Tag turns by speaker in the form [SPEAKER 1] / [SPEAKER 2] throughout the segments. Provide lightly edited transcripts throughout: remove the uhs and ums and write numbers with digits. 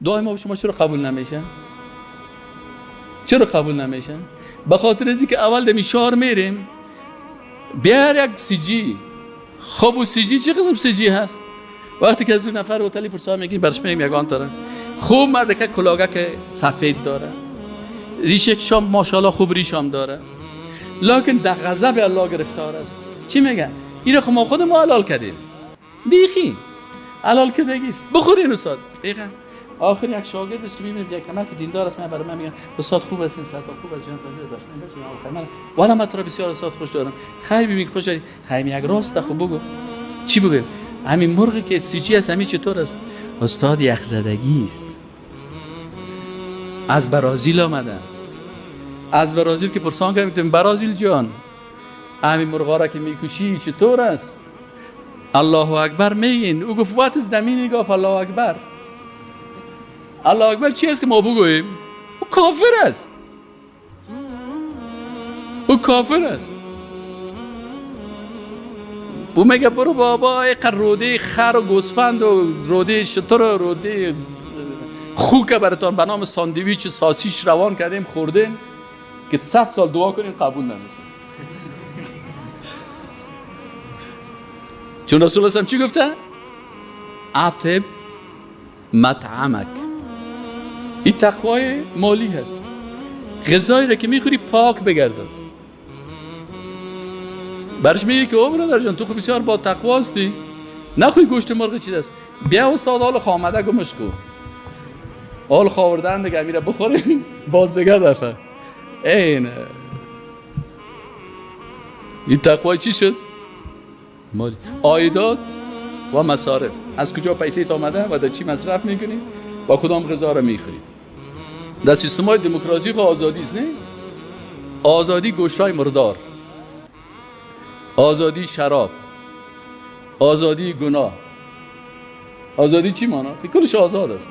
[SPEAKER 1] دعای ما شما چرا قبول نمیشه؟ چرا قبول نمیشه؟ به خاطر از که اول دمی شهر میریم بیار یک سیجی. خب و سیجی چه قسم سیجی هست؟ وقتی که از اون نفر هتلی پرسا میگیم برش میگیم یگان داره خوب مرد که کلاگه که سفید داره، ریشه شام ماشاءالله خوب ریشام داره، لکن در غضب الله گرفتار است. چی میگه؟ اینو خب ما خود ما حلال کردیم، بیخی حلال که دیگه بخورین استاد. بیخی آخر یک شاگرد است که میبینید یک کمک دیندار است، من برای من میگه استاد خوب است، استاد خوب است، جان داشت من من والا من تو را بسیار استاد خوش دارم. خیر ببین خوش داری، خیر یک راست خوب بگو. چی بگم؟ همین مرغی که سیجی است همین چطور است؟ استاد یخزدگی است، از برازیل آمده. از برازیل که پرسان کردیم برازیل جان همین مرغا را که میکشی چطور است؟ الله اکبر میگین. او گفت what is the meaning of الله اکبر؟ الله اکبر چی است که ما بگوییم؟ او کافر است، او کافر است. او میگه برو بابا ایقدر روده خر و گوسفند و روده شتر و روده خوک براتان به نام ساندویچ ساسیچ روان کردیم خوردیم که 100 سال دعا کنیم قبول نمیشه. چون رسول الله چی گفته؟ اطب مطعمک. این تقوای مالی هست. غذایی را که میخوری پاک بگردان. برش میگه که او برادر جان تو خب بسیار با تقوا هستی، نخوی گوشت مرغ چیز است، بیا استاد حال خامده گمش کو، حال خوردن دیگه میره بخوریم باز دیگه دفعه. این این تقوای چی شد؟ مالی. عایدات و مصارف، از کجا پیسه تا آمده و در چی مصرف میکنی و کدام غذا را میخوری. در سیستم های دموکراسی خو آزادی است، نه؟ آزادی گوشت‌های مردار، آزادی شراب، آزادی گناه، آزادی چی مانا؟ کلش آزاد است.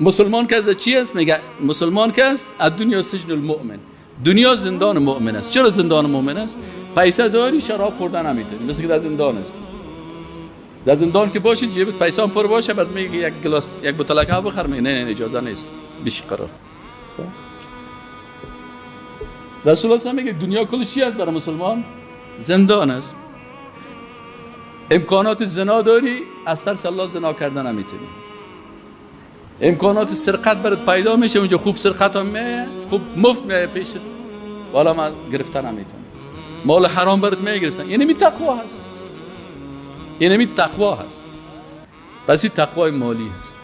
[SPEAKER 1] مسلمان که از چی است؟ میگه مسلمان که است الدنیا سجن المؤمن، دنیا زندان مؤمن است. چرا زندان مؤمن است؟ پیسه داری شراب خوردن نمیتونی، مثل که در زندان است. در زندان که باشی جیبت پیسه هم پر باشه، بعد میگه یک گلاس یک بوتل آب بخر، میگه نه نه اجازه نیست، بیش قرار. رسول الله میگه دنیا کلش چی است برای مسلمان؟ زندان است. امکانات زنا داری، از ترس الله زنا کردن نمیتونی. امکانات سرقت برات پیدا میشه، اونجا خوب سرقت هم میه، خوب مفت میه پیشت، والا ما گرفتن نمیتونی. مال حرام برات می گرفتن. یعنی می تقوا هست، یعنی می تقوا هست. پس این تقوای مالی هست.